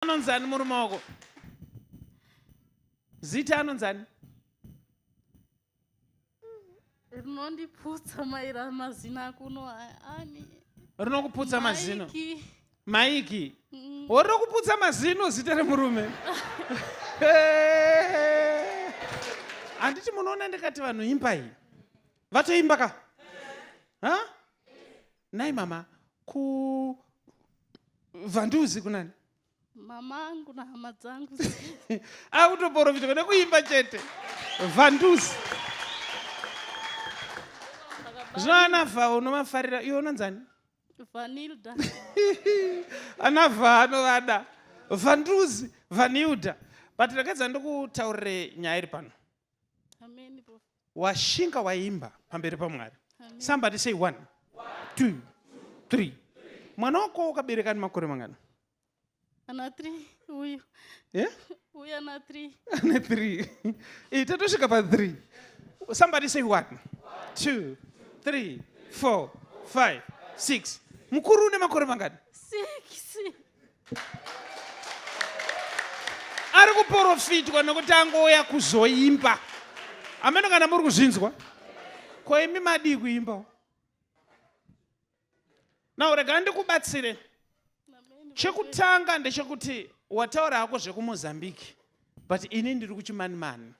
Anonzani murume wako? Zita anonzani? Rinondiputsa maira mazino akuno ani. Rinokuputsa mazino. Maiki. Maiki. Mm. Rinokuputsa mazino zita remurume. Handiti munoona ndikati vanhu imbai. Vatoimba ka? Ha? Nai mama ku Vanduzi kunani? Mama angu na hama dzangu. Akutoporofita kune kuimba chete. Vanduzi. Zvino ana Vha unovafarira iwe unonzani? Vanilda. Ana Vha anovada. Vanduzi, Vanilda. But rekedza ndikutaurire nyaya iri pano. Amen. Prophet. Washinga waimba pamberi paMwari. Somebody say one, two, three. Mwana wako wakabereka ane makore mangana? Ana three uyu. Yeah? Uyu ana three. Ana three. Eh, tatosvika pa three. Somebody say one, two, three, four, five, six. Mukuru une makore mangani? Six. Ari kuporofitwa nokuti angouya kuzoimba. Ameno kana muri kuzvinzwa. Ko imi madii kuimbawo? Now rega ndikubatsire. Chekutanga ndechekuti wataura hako zvekuMozambique but ini ndiri kuchimanimani.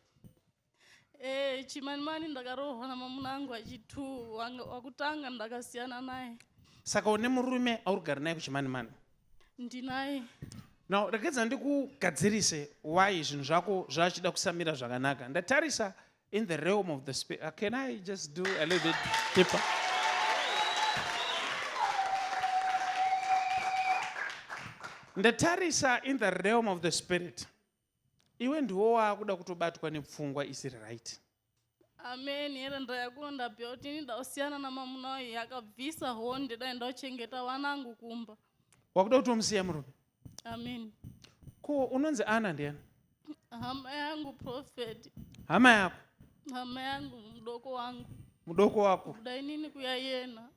Eh, chimanimani ndakarohwa namamuna angu achitu wakutanga ndakasiyana naye. Saka une murume auri kugara naye kuchimanimani? Ndinaye. Now regedza ndikugadzirise why zvinhu zvako zvachida kusamira zvakanaka. Ndatarisa in the realm of the spirit. Uh, can I just do a little bit deeper? Ndatarisa in the realm of the spirit. Iwe ndiwo waakuda kutobatwa nepfungwa isiri right. Amen here ndaya kuno ndabhuya kuti ini ndausiyana namamuna uyu akabvisa honde dai ndauchengeta vanangu kumba. Wakuda kutomusiya murume? Amen. Ko unonzi Ana ndiani? Hama yangu prophet. Hama yako? Hama yangu mudoko wangu. Mudoko wako? Kuda inini kuya yena.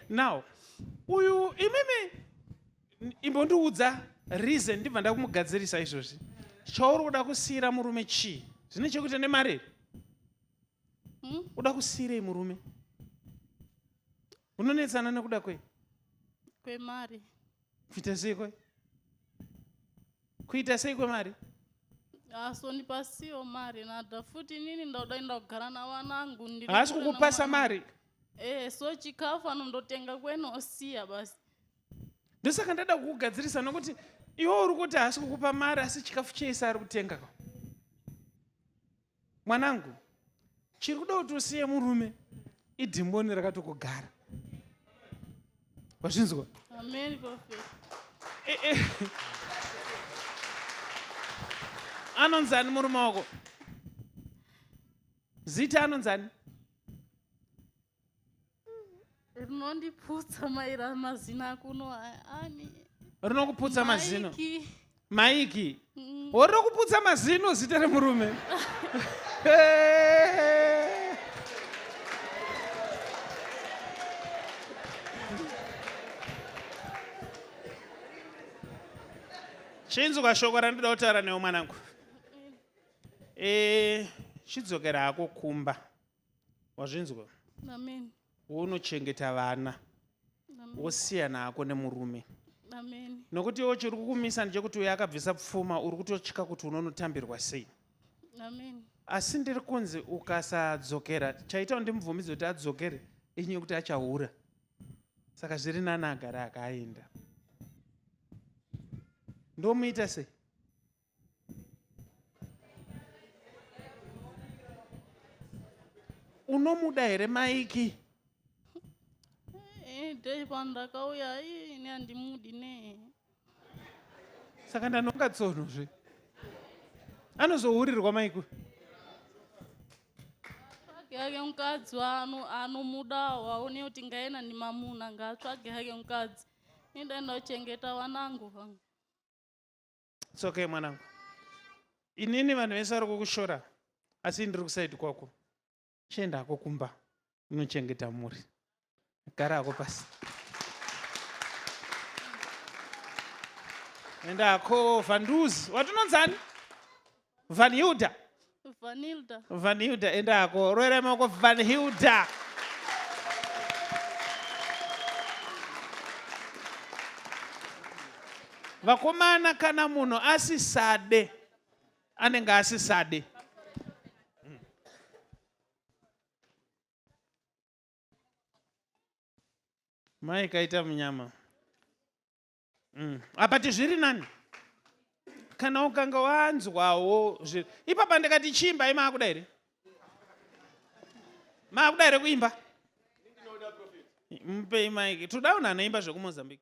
Now, uyu imimi imbondiudza reason ndibva ndakumugadzirisa izvozvi chauri kuda kusiira murume chii zvine chekuita nemari here hmm? uda kusiirei murume unonetsana nekuda kwei kwemari kuita sei kwe kuita sei kwemari asondipasiwo mari nada futi inini ndauda enda kugara navanangu haasi kukupasa mari eh so chikafu anondotenga kwene osiya basi ndosaka ndada kukugadzirisa nokuti iwe uri kuti haasi kukupa mari asi chikafu chese ari kutenga ka mwanangu chiri kuda kuti usiye murume idhimoni rakatokugara wazvinzwa eh, eh. anonzani murume wako zita anonzani Rinondiputsa maira mazino akuno ani. Rinokuputsa mazino. Maiki. Mm. Rinokuputsa mazino zita remurume. Chinzwa shoko randinoda kutaura newe mwanangu. Eh, chidzokera hako kumba. Wazvinzwa? Amen. Wonochengeta vana. Wosiyana hako nemurume. Amen. Nokuti iwe chiri kukumisa ndechekuti uyo akabvisa pfuma uri kutotya kuti unonotambirwa sei. Amen. Asi ndiri kunzi ukasadzokera chaita kuti ndimubvumidze kuti adzokere inyaya yekuti achahura. Saka zviri nani agare akaenda. Ndomuita sei? Unomuda here Maiki? Eh, dei pandakauya ini handimudi ne. Saka ndanonga tsono zve. Anozohurirwa Maiki. Tsvage hake mukadzi anomuda waone kuti ngaena ndimamuna ngaatsvage hake mukadzi. Ini ndochengeta wanangu hangu. It's okay mwanangu. Inini vanhu vese vari kukushora asi ndiri kusaidi kwako. Chienda hako kumba unochengeta mhuri. Gara hako pasi. Endako Vanduzi. Watinonzani? Van Hilda. Vanilda. Van Hilda endako. Roera maoko Van Hilda. Vakomana kana munhu asisade anenge asisade. Mai kaita munyama. Apa tizviri nani kana ukanga wanzwawo ipapa ndikati chiimbai maakuda here maakuda here kuimba mupei maiki toda unhu anoimba zvekumozambique.